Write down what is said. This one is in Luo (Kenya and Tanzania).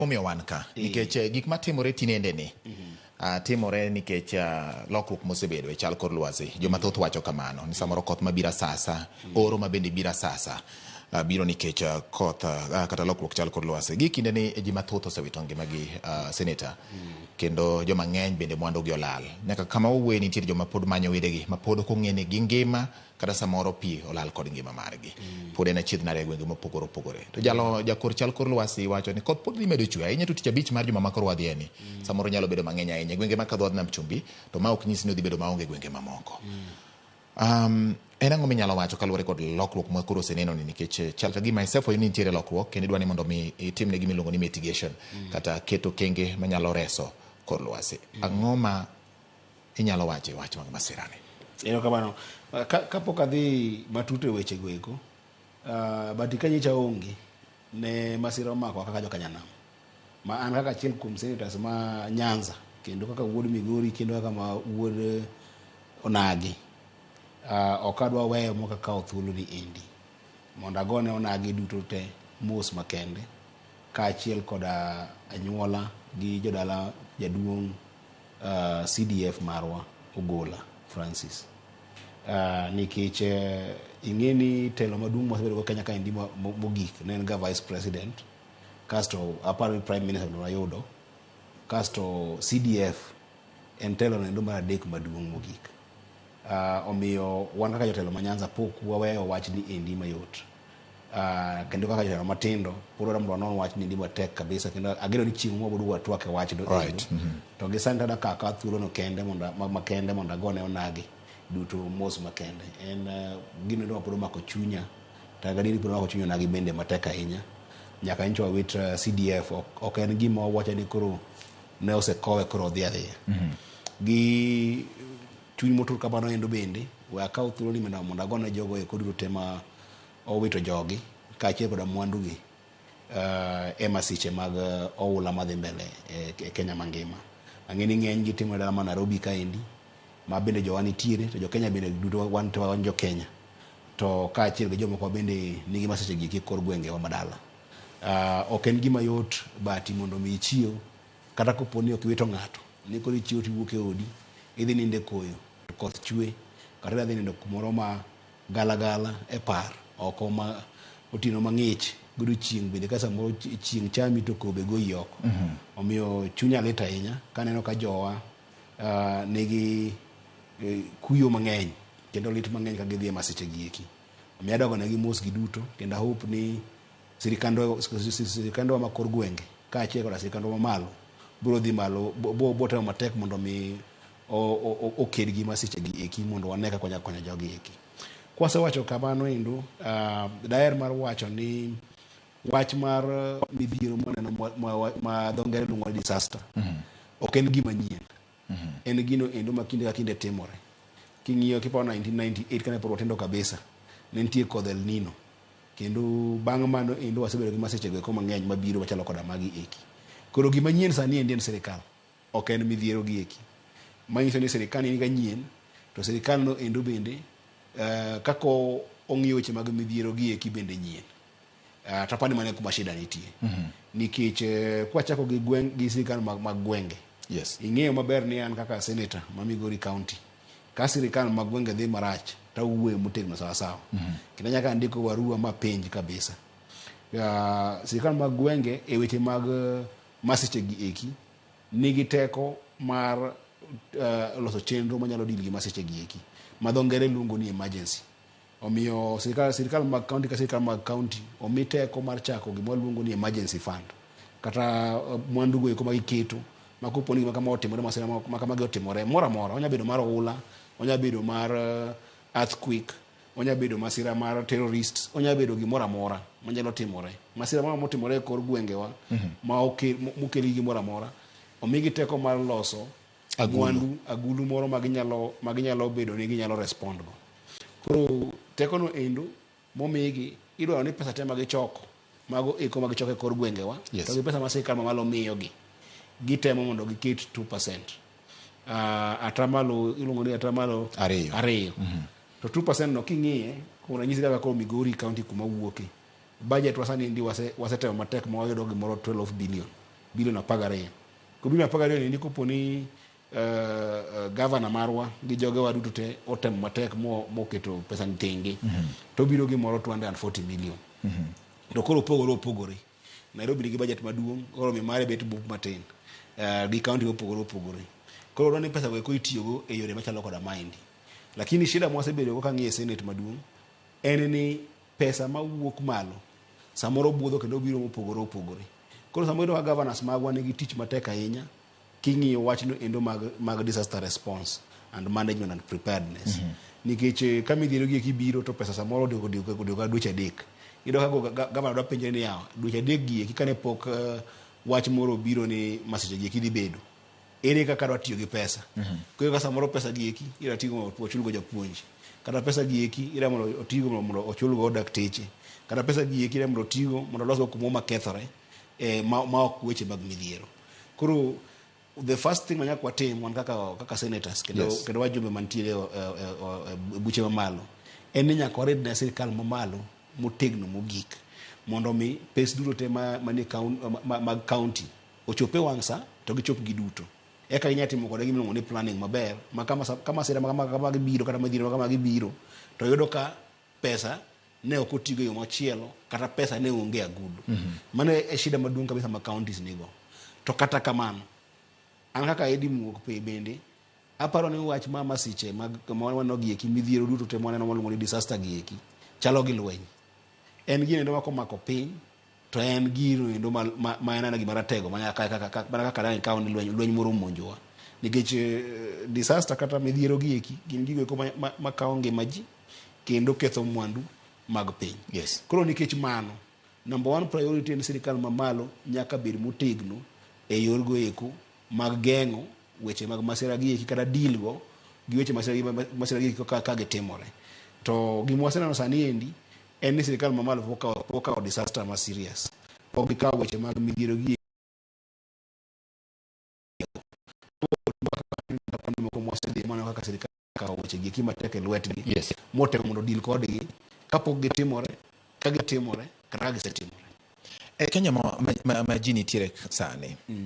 Omiyo wan ka nikech gik matimore tinende ni timore nikech lokruok mosebedo e chal kor lwasi. Joma thoth wacho kamano ni samoro koth mabiro asasa, oro ma bende biro asasa biro nikech koth kata lokruok chal kor lwasi. Gi kinde ni ji mathoth osewito ngimagi, Senator, kendo joma ng'eny bende mwandu gi olal. Nyaka kama wawuoye nitiere joma pod manyo wedegi ma pod ok ong'e ni gingima kata samoro pi olal kod ngima margi. Pod en achiedh nade e gwenge mopogore opogore. To jalo jakor chal kor lwasi wacho ni koth pod dhi medo chwe ahinya to tich abich mar juma ma koro wadhiye ni samoro nyalo bedo mang'eny ahinya e gwenge ma kadho nam chumbi to ma ok nyis ni odhi bedo maonge e gwenge mamoko. En ang'o minyalo wacho kaluwore kod lokruok ma koro oseneno ni nikech chal ka gima isefwenyo ni nitiere lokruok kendo idwa ni mondo mi itimne gima iluongo ni mitigation kata keto kenge manyalo reso kor lwasi. Ang'o ma inyalo wacho e wach mag masirani? Erokamano. Kapok adhi matut e weche go eko, but ka nyicha onge ne masira omakowa kaka joka nyanam. Ma an kaka achiel kuom senators ma Nyanza kendo kaka wuod Migori kendo kaka ma wuod Onagi, ok adwa weyo mok akawo thuolo ni endi mondo agone Onagi duto te mos makende kaachiel koda anyuola gi jodala jaduong' CDF marwa Ogola Francis. Nikech ing'e ni telo maduong' mwasebedo go Kenya kaendi mogik ne en ga vice president, kasto aparo ni prime minister bende wayudo, kasto CDF en telo noendo mar adek maduong' mogik. Omiyo wan kaka jotelo ma Nyanza pok waweyo wachni endi mayot. Kendo kaka jotelo matindo pod wadwa mondo wanon wachni endi matek kabisa kendo ageno ni chieng' moro waboduogo watwak e wachno endo. To gi sani to adwa kawo thuolo no kende mondo makende mondo agone onagi duto mos makende. En gino endo mapod omako chunya to gadieri pod omako chuny onagi bende matek ahinya. Nyaka nyocha wawit CDF ok en gima wawacho ni koro ne osekowe koro odhi adhiya. Gi chuny motur kamano endo bende we akaw thuolo ni mondo agone jogo eko duto te ma owito jogi kaachiel koda mwandugi e masiche mag oula madhi mbele e Kenya mangima. Ang'e ni ng'eny gi timore dala ma Nairobi kaendi ma bende jowa nitiere to jo Kenya bende duto wan te wan jo Kenya. To kaachiel gi jomoko bende nigi masiche gi e kor gwengewa madala. Ok en gima yot Bahati mondo mi ichiew kata kopo ni ok iwito ng'ato ni koro ichiew tiwuok e odi idhi nindo e koyo to koth chwe kata idhi nindo kumoro ma gala gala e par oko ma otieno mang'ich godiochieng' bende ka samoro chieng' chami to kobe goyi oko. Omiyo chunya lit ahinya kaneno ka jowa nigi kuyo mang'eny kendo lit mang'eny ka gidhi e masiche gi eki. Omiyo adwa gonegi mos gi duto kendo a hope ni sirikandwa ma kor gwenge kaachiel koda sirikandwa mamalo biro dhi malo bo temo matek mondo mi oked gi masiche gi eki mondo wane kaka wanyalo konyo jogi eki. Kwasewacho kamano endo, daher mar wacho ni wach mar midhiero mwaneno ma dho ngere luongo ni disaster ok en gima nyien. En gino endo ma kinde ka kinde timore. King'iyo kiparo 1998 kane pod watindo kabisa, ne nitie kodh El Nino. Kendo bang' mano endo wasebedo gi masiche go eko mang'eny mabiro machalo koda magi eki. Koro gima nyien sani endi en sirikal, ok en midhiero gi eki. Manyiso ni sirikal ni ka nyien, to sirikal no endo bende kaka ong'iyo weche mag midhiero gi eki bende nyien. To apani mano e kuma shida nitie. Nikech kwachako gi gweng' gi sirikal mag gwenge. Ing'eyo maber ni an kaka senator ma Migori County, ka sirikal mag gwenge dhi marach to awuoyo motegno sawa sawa. Kendo nyaka andiko barua ma penj kabisa. Sirikal mag gwenge e weche mag masiche gi eki nigi teko mar loso chenro manyalo deal gi masiche gi eki ma dho ngere luongo ni emergency. Omiyo sirikal mag county ka sirikal mag county omi teko mar chako gima waluongo ni emergency fund kata mwandu go eko ma giketo ma kopo ni gima kama otimore, masira ma kamagi otimore moro amora, onya bedo mar oula, onya bedo mar earthquake, onya bedo masira mar terrorists, onya bedo gimoro amora manyalo timore. Masira moro motimore e kor gwengewa ma mokel gi gimoro amora, omigi teko mar loso mwandu agulu moro ma ginyalo bedo ni ginyalo respond go. Koro teko no endo momigi idwaro ni pesa te ma gichoko mago eko ma gichoko e kor gwengewa to gi pesa ma sirikal mamalo miyogi gitemo mondo giket 2%. Atamalo iluongo ni atamalo ariyo. To 2% no king'iye kuom ranyisi kaka koro Migori County kuma wuoke budget wa sani endi wasetemo matek ma wayudo gimoro 12 billion. Bilion 12. Ko bilion 12 ni kopo ni gavana marwa gi jogewa duto te otemo matek moketo pesa ni tenge, to biro gimoro 240 million. To koro opogore opogore. Nairobi nigi budget maduong', koro mi mare bet bup matin. Gi county mopogore opogore. Koro dwaro ni pesa go eko itiyogo e yore machalo koda maendi. Lakini shida mwasebedo go kang'iyo e Senate maduong' en ni pesa mawuok malo samoro budho kendo biro mopogore opogore. Koro samoro iyudo ka governors magwa nigi tich matek ahinya king'iyo wachno endo mag disaster response and management and preparedness. Nikech ka midhiero gi eki biro, to pesa samoro odeko dweche 3. Iyudo ka gavana dwa penjre ni yawa, dweche 3 gi eki kane pok wach moro obiro ni masiche gi eki dhi bedo, ere kaka dwa tiyo gi pesa? Koro ka samoro pesa gi eki idwa tigo mondo ochulgo japuonj, kata pesa gi eki idwa mondo otigo mondo ochulgo dakteche, kata pesa gi eki idwa mondo otigo mondo olosgo kumoro makethore ma ok weche mag midhiero. Koro the first thing manyaka watim wan kaka senators kendo kendo wajumbe mantiere e buche mamalo en ni nyaka wared ne sirikal mamalo motegno mogik mondo mi pes duto te manie mag county ochop e wang' sa to gichop giduto, eka ginyalo timo kode gimiluongo ni planning maber ma ka masira ma kama gibiro kata midhiero ma kama gibiro, to yudo ka pesa ne ok otigo e yo machielo kata pesa ne onge agudu. Mano e shida maduong' kabisa ma counties nigo. To kata kamano, an kaka Eddie Muok pe bende aparo ni wach ma masiche mag ma waneno gi eki, midhiero duto te mwaneno maluongo ni disaster gi eki, chalo gi lweny. En gino endo ma komako piny to en gino endo ma en ana gima ratego mana kaka dang' ikaw ni lweny moro omonjowa, nikech disaster kata midhiero gi eki gin gigo eko ma kawo ngima ji kendo ketho mwandu mag piny. Koro nikech mano, number one priority en sirikal mamalo nyaka bed motegno e yor go eko mag geng'o weche mag masira gi eki kata deal go gi weche masira gi eki ka gitimore. To gima waseneno sani endi en ni sirikal mamalo pok okawo disaster ma serious, pok gikawo weche mag midhiero gi kuonde moko mwasedhi mwaneno kaka sirikal okawo weche gi eki matek e lwetgi motemo mondo deal kodgi kapok gitimore, ka gitimore kata ka gisetimore. E Kenya ma ji nitiere sani.